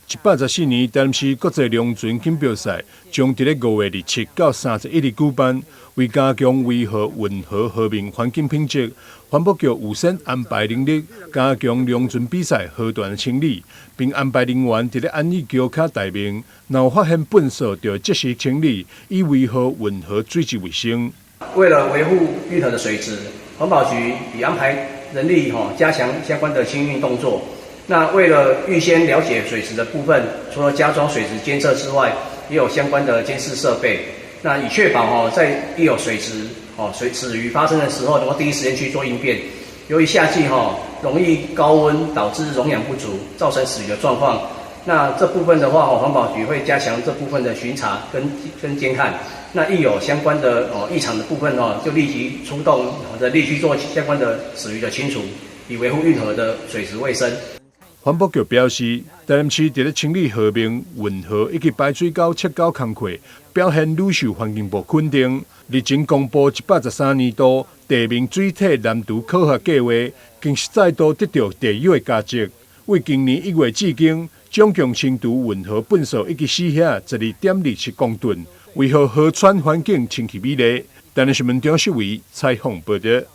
114年台南市國際龍船錦標賽將佇咧5月27到31日舉辦。為加強維護運河河面環境品質，環保局預先安排人力加強龍船比賽河段清理，並安排人員佇咧安義橋跤待命。若有發現糞埽，就即時清理，以維護運河水質衛生。為了維護運河的水質，環保局已安排人力吼加強相關的清運動作。那為了預先了解水質的部分，除了加裝水質監測之外，也有相關的監視設備。那以確保吼在一有水質哦水死魚發生的時候，能夠第一時間去做應變。由於夏季吼容易高溫導致溶氧不足，造成死魚的狀況。那這部分的話，吼環保局會加強這部分的巡查跟監看。那一有相關的哦異常的部分哦，就立即出動人力去做相關的死魚的清除，以維護運河的水質衛生。環保局表示，台南市佇咧清理河面、運河以及排水溝、切溝工課，表現屢受環境部肯定。日前公布113年度地面水體藍圖考核計劃，更是再度得到第一的佳績。為今年1月至今，總共清除運河糞埽以及死蝦12.27公噸，維護河川環境清氣美麗。台南新聞張秀偉採訪報道。